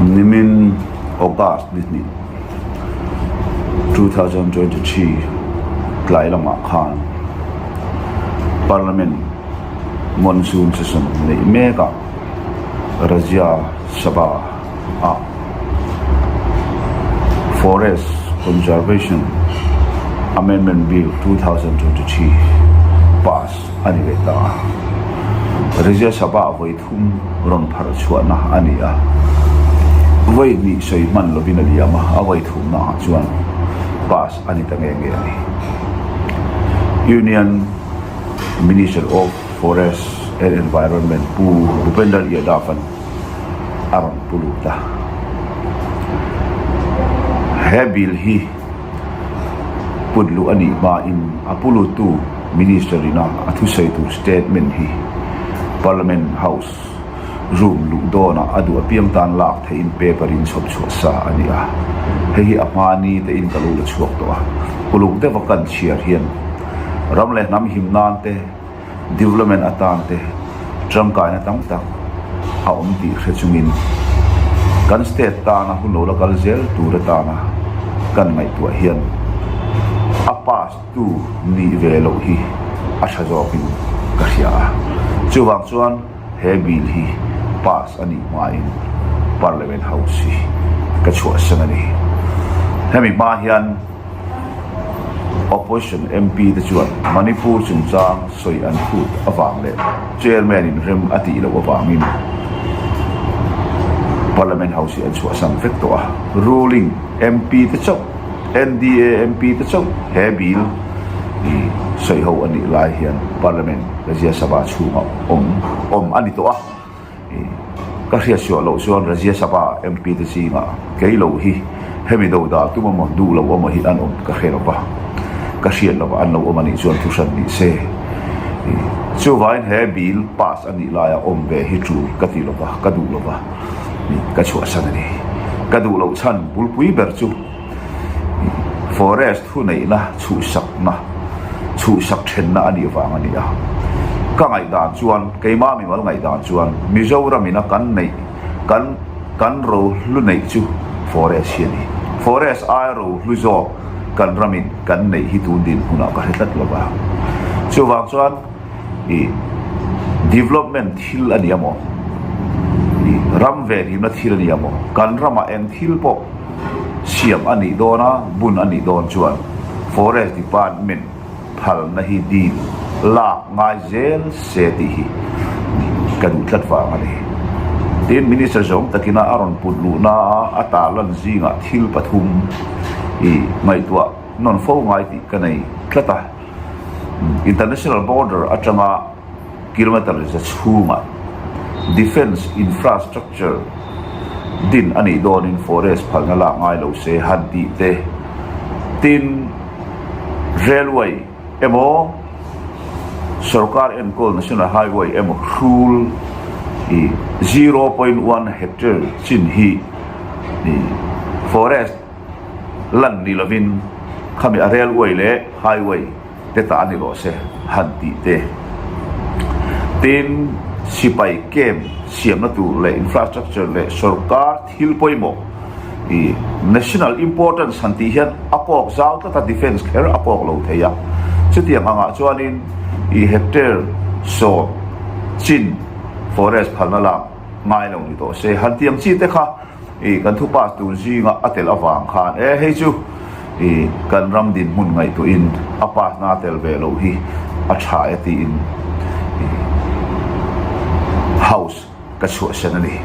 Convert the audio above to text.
Nimin August ni hnih, 2023 tlai lamah khan Parliament Monsoon Session neih mekah Rajya Sabha ah Forest Conservation Amendment Bill 2023 pass a ni leh ta a. Rajya Sabha vawi thum rawn pharh chhuahna a ni a, vawi hnih sawi hman lovin a liam a, a vawi thumna ah chuan pass a ni ta nge nge a ni. Union Minister of Forest and Environment Pu Bhupender Yadav-a'n a rawn pu lut a. He bill hi put luh a nih hmain a pu luttu Minister ina a thusawi tur statement hi Parliament House room luh dawnah a duh apiang tan lak theihin paper in chhawp chhuah sa a ni a. Hei hi a hma ni te in ka lo la chhuak tawh a. Uluk deuha kan chhiar hian ram leh hnam him nan te, development atan te tangkaina tam tak a awm tih hre chungin kan state tana hun lo la kal zel tur atana kan ngaihtuah hian a pass tu nih ve loh hi a tha zawkin ka hria a. Chuvang chuan he bill hi pass a nih hmain Parliament House hi ka chhuahsan a ni. Hemi hma hian. Opposition MP te chuan Manipur chungchang sawi an phut avang leh Chairman in rem a tih loh avangin Parliament House hi an chhuahsan vek tawh a. Ruling MP te chauh, NDA MP te chauh he bill hi sawi ho a nih lai hian Parliament Rajya Sabha chhungah awm awm a ni tawh a. Ka hriatchhuah loh chuan Rajya Sabha MP te zingah kei lo hi hemi do dah tum emaw duh lo emaw hi an awm ka hre lo va, ka hriat lo va an lo awm a nih chuan thuhran ni se. Chuvangin he bill pass a nih laia awm ve hi tul ka ti lo va, ka duh lo va, ka chhuahsan a ni. Ka duh loh chhan bulpui ber chu Forest thuneihna chhuhsakna, chhuhsak thenna a nih vang a ni a. Ka ngaihdan chuan, keimah mimal ngaihdan chuan Mizoram ina kan neih, kan kan rohlu neih chu Forest hi a ni. Forest aia rohlu zawk kan ramin kan neih hi tun dinhmunah ka hre tlat lo va. Chuvang chuan i development thil a ni amaw, i ram venhimna thil a ni amaw, kan ramah eng thil pawh siam a nih dawn a, bun a nih dawn chuan Forest Department phalna hi dil lak ngai zel se tih hi ka duh tlat vang a ni. Tin, Minister zawng takina a rawn put luhna a, a tarlan zingah thil pathum i ngaihtuah nawn fo ngai tih ka nei tlat a. International border atanga kilometre za chhungah defence infrastructure din a nih dawnin forest phalna lak ngai lo se han tih te, tin railway emaw sorkar enkawl national highway emaw hrul i 0.1 hectare chin hi forest lan ni lovin khami a railway leh highway te ta a ni rawh se han tih te. Tin, sipai camp siamna tur leh infrastructure leh sorkar thil pawimawh i national importance han tih hian a kawk zau tlat a, defence kher a kawk lo thei a. Chutiang angah chuanin i hectare sawm chin forest phalna lak ngai lo ni tawh se han tih ang chi te kha I kan thu pass tur zinga a tel avang khan e hei chu i kan ram dinhmun ngaihtuahin a pass na tel ve loh hi a tha e tiin i house ka chhuahsan a ni.